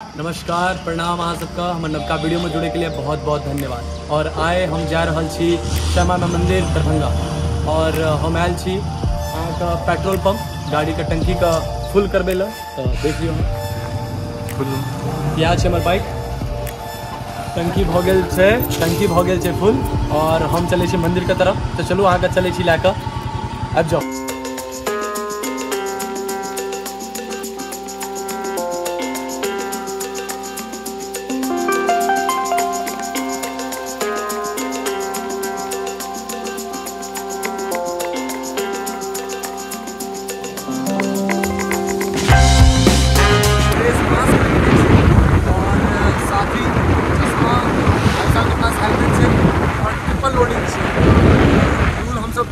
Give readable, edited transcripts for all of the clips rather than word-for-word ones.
नमस्कार, प्रणाम अहाँ सबके। हमर नवका वीडियो में जुड़े के लिए बहुत बहुत धन्यवाद। और आइ हम जा रहल छी श्यामा माई मंदिर दरभंगा और हम आयल छी अहाँके पेट्रोल पंप गाड़ी के टंकी के फुल करबै लए। तऽ देख लियौ फुल इएह छै हमर बाइक, टंकी भऽ गेल छै, टंकी भऽ गेल छै फुल। और हम चलै छी मंदिर के तरफ। तऽ चलू अहाँके चलै छी लए कऽ, आबि जाउ।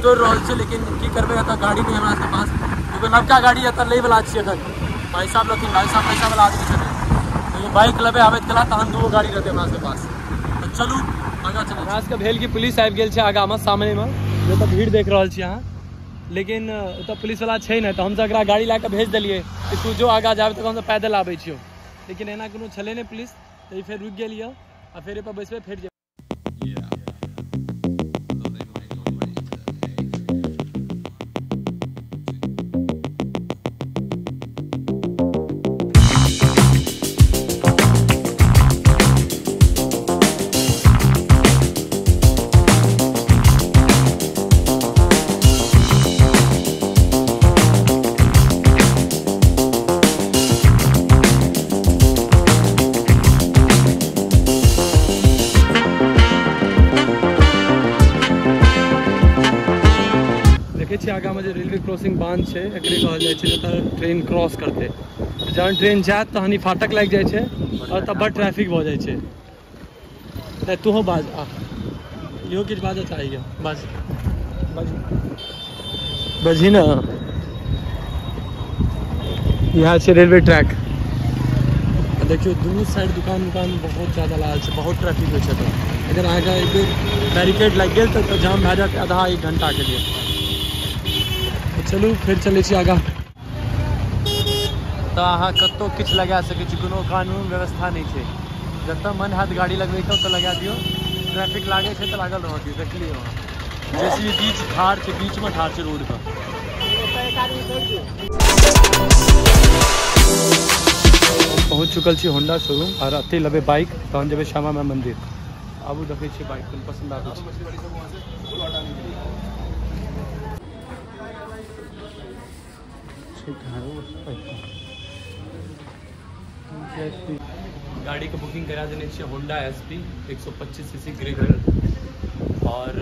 जोड़ रहल छै, लेकिन की करबै, एतऽ गाड़ी नहि हमरा सबके पास। एगो नवका गाड़ी एतऽ लै वला छियै एखन। भाई साहब रहथिन, भाई साहब पैसा वाला आदमी छथिन। एगो बाइक लेबै आबैत कला तहन दूगो गाड़ी रहतै हमरा सबके पास। तऽ चलू आगाँ चलू। हमरा सबके भेल कि पुलिस आबि गेल छै आगाँमे सामनेमे, जतऽ भीड़ देख रहल छी अहाँ। लेकिन ओतऽ पुलिसवला छै नहि, तऽ हमसब एकरा गाड़ी लए कऽ भेज देलियै कि तू जो आगाँ जाबे तक हमसब पैदल आबै छियौ। लेकिन एना कोनो छलै नहि पुलिस, तऽ ई फेर रुकि गेल यऽ आ फेर एहिपर बैसबै फेर जेबै। आगाँ में जे रेलवे क्रॉसिंग बांध छै, एकरे कहल जाइ छै, जतऽ ट्रेन क्रॉस करतै। जहन ट्रेन जायत तहन ई फाटक लागि जाइ छै और तब बड़ ट्रैफिक भऽ जाइ छै। नहि तूहो बाज, आ इहो किछु बाजऽ चाहैए, बाज बाज बजही ने। इएह छै रेलवे ट्रैक। देखियौ दुनू साइड दुकान उकान बहुत ज़्यादा लागल छै, बहुत ट्रैफिक होइ छै एतऽ। अगर अहाँके एक बेर बैरिकेड लागि गेल तऽ जाम भए जायत आधा एक घंटा के लिए। चलू फिर चलै छी आगाँ। तऽ अहाँ कतहु किछु लगा सकै छी, कोनो कानून व्यवस्था नहि छै। जतऽ मन हैत गाड़ी लगबैके ओतऽ लगा दियौ, ट्रैफिक लागै छै तऽ लागल रहऽ दियौ। देखलियै अहाँ जैसे बीच ठाढ़ छै, बीचमे ठाढ़ छै रोडपर। पहुँच चुकल छी होंडा शोरूम और अतै लेबै बाइक, तहन जेबै श्यामा माई मंदिर। आबू देखै छियै बाइक कोन पसन्द आबै छै। गाड़ी के बुकिंग करा देने छियै Honda SP 125 CC grey colour. और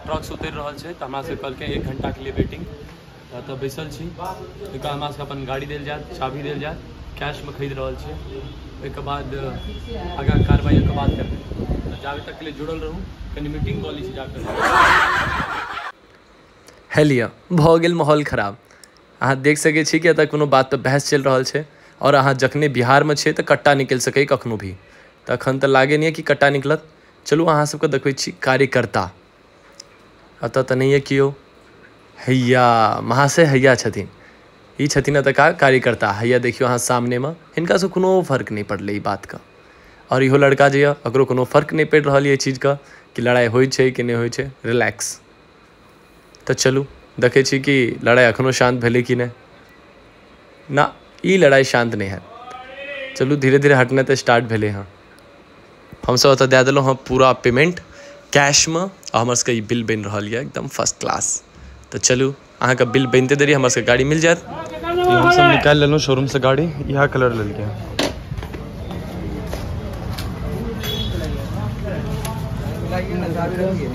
ट्रक से उतरि रहल छै तऽ हमरा सबके कहलकै 1 घंटा के लिए वेटिंग। तऽ बैसल छी, ओहिके बाद हमरा सबके अपन गाड़ी देल जायत, चाभी देल जायत, कैशमे खरीद रहल छियै। ओहिके बाद आगाँ कार्रवाईके बात करबै। तऽ जाबे तक के लिए जुड़ल रहू, कनि मीटिंग कऽ लै छी जाकऽ। हे लिअ, भऽ गेल माहौल खराब। अहाँ देख सकै छी कि एतऽ कोनो बात पर बहस चलि रहल छै। और अहाँ जखने बिहारमे छियै तऽ कट्टा निकलि सकैए कखनो भी, तऽ एखन तऽ लागै नहि कि कट्टा निकलत। चलू अहाँ सबके देखबै छी कार्यकर्ता। एतऽ तऽ नहि यऽ केओ। हैया महाशय हैया छथिन, ई छथिन एतुका कार्यकर्ता। हैया देखियौ अहाँ सामनेमे, हिनकासँ कोनो फर्क नहि पड़लै ई बातके। और इहो लड़का जे यऽ ओकरो कोनो फर्क नहि पड़ि रहल यऽ एहि चीजके कि लड़ाइ होइ छै कि नहि होइ छै। रिलैक्स। तऽ चलू देखै छी कि लड़ाइ एखनो शान्त भेलै कि नहि। ना, ई लड़ाइ शान्त नहि हैत। चलू धीरे धीरे हटनाइ तऽ स्टार्ट भेलै हँ। हमसब ओतऽ दए देलहुँ हँ पूरा पेमेंट कैशमे आ हमर सबके ई बिल बनि रहल यऽ एकदम फर्स्ट क्लास। तऽ चलू अहाँके बिल बनिते देरी हमर सबके गाड़ी मिल जायत। हमसब निकालि लेलहुँ शोरूम से गाड़ी, इएह कलर लेलकै।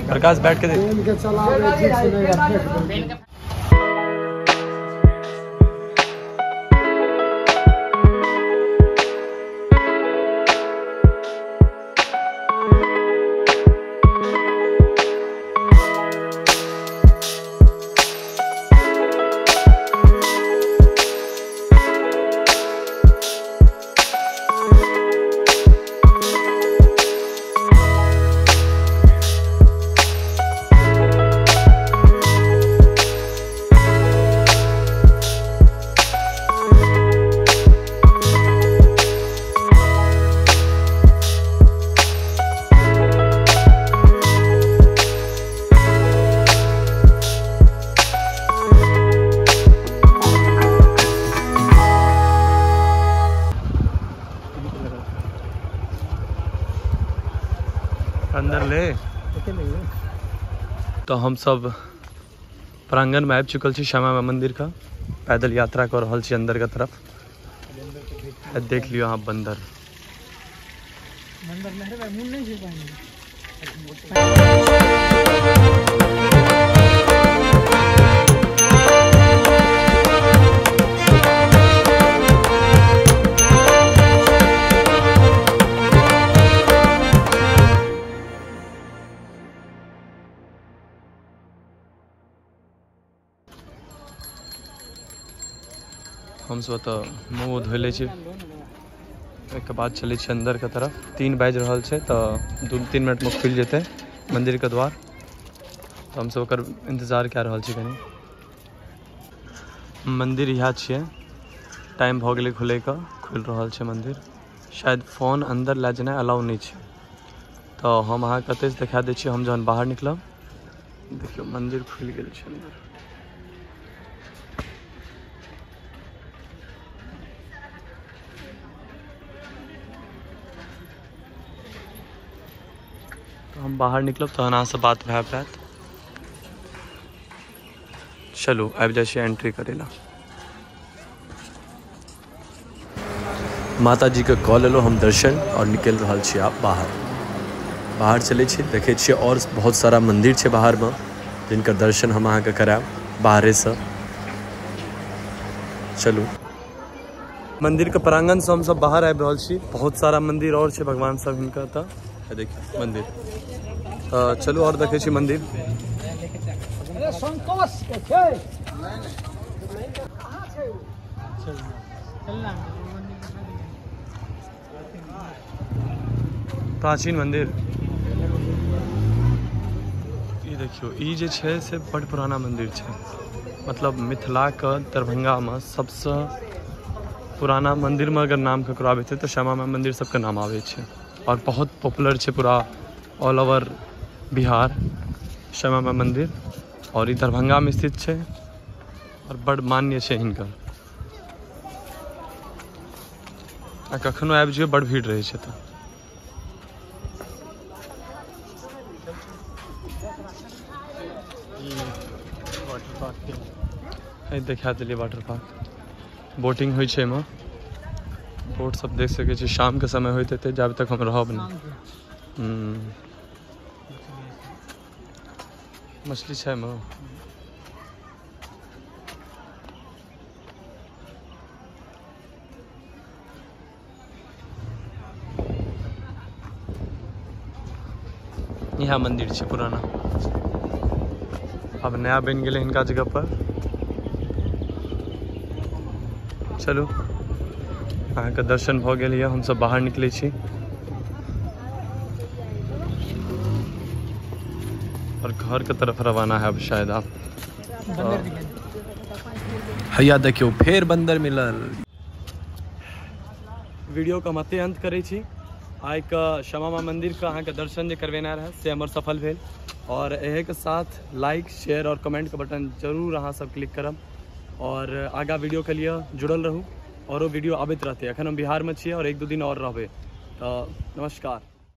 प्रकाश बैठ के देख। अंदर ले। तो हम सब प्रांगण में आबि चुकल छी श्यामा माई मंदिर का, पैदल यात्रा कर रहल छी अंदर के तरफ। देख लियो अहाँ बंदर। हम सब तऽ मुँह धोइ लै छी, ओहिके बाद चलै छी अंदर के तरफ। 3 बाजि रहल छै तऽ 2-3 मिनट में खुलि जेतै मंदिर के द्वार, तऽ हमसब ओकर इंतजार कए रहल छी। कनि मंदिर इएह छियै, टाइम भऽ गेलै खुलैके, खुलि रहल छै मंदिर। शायद फोन अंदर लए जेनाइ अलाउ नहि छै, तऽ हम अहाँके कतऽसँ देखा दै छी हम जहन बाहर निकलब। देखियौ मंदिर खुलि गेल छै अंदर। हम बाहर निकलब तहन अहाँसँ बात भए पायत। चलू आबि जाइ छी एंट्री करै ला। माता जी के कऽ लेलहुँ हम दर्शन और निकलि रहल छी आब बाहर। बाहर चलै छी, देखै छियै और बहुत सारा मंदिर छै बाहरमे, जिनकर दर्शन हम अहाँके करायब बाहरेसँ। चलू मंदिर के प्रांगण से हम सब बाहर आबि रहल छी। बहुत सारा मंदिर और छै भगवान सब हिनकर तऽ देखियौ मंदिर। तऽ चलू और देखै छी मंदिर। प्राचीन मंदिर ई देखियौ, ई जे छै से बड़ पुराना मंदिर छै। मतलब मिथिलाके दरभंगामे सबसँ पुराना मंदिरमे अगर नाम ककरो आबै छै तऽ श्यामा माई मंदिर सबके नाम आबै छै। और बहुत पॉपुलर छै पूरा ऑल ओवर बिहार श्यामा माई मंदिर। और ई दरभंगामे स्थित छै और बड़ मान्य छै हिनकर। आ कखनो आबि जइयौ बड़ भीड़ रहै छै। तऽ देखा देलियै वाटर पार्क, बोटिंग होइ छै एहिमे, बोट सब देख सकै छी। शामके समय होइत हेतै जाबे तक हम रहब नहि। मछली छै एहिमे। इएह मंदिर छै पुराना, अब नया बनि गेलै हिनका जगह पर। चलू अहाँके दर्शन भऽ गेल यऽ, हमसब बाहर निकलै छी और घर के तरफ रवाना है अब शायद आप। हैया देखियौ फेर बंदर मिलल। वीडियो के हम एतै अंत करै छी। आइ के श्यामा माई मंदिर के अहाँके दर्शन जे करबेनाइ रहै से हमर सफल भेल। और एहे के साथ लाइक शेयर और कमेंट के बटन जरूर अहाँ सब क्लिक करब और आगा वीडियो के लिए जुड़ल रहू। औरो वीडियो आबैत रहतै। अखन हम बिहारमे छियै और 1-2 दिन और रहबै। तऽ नमस्कार।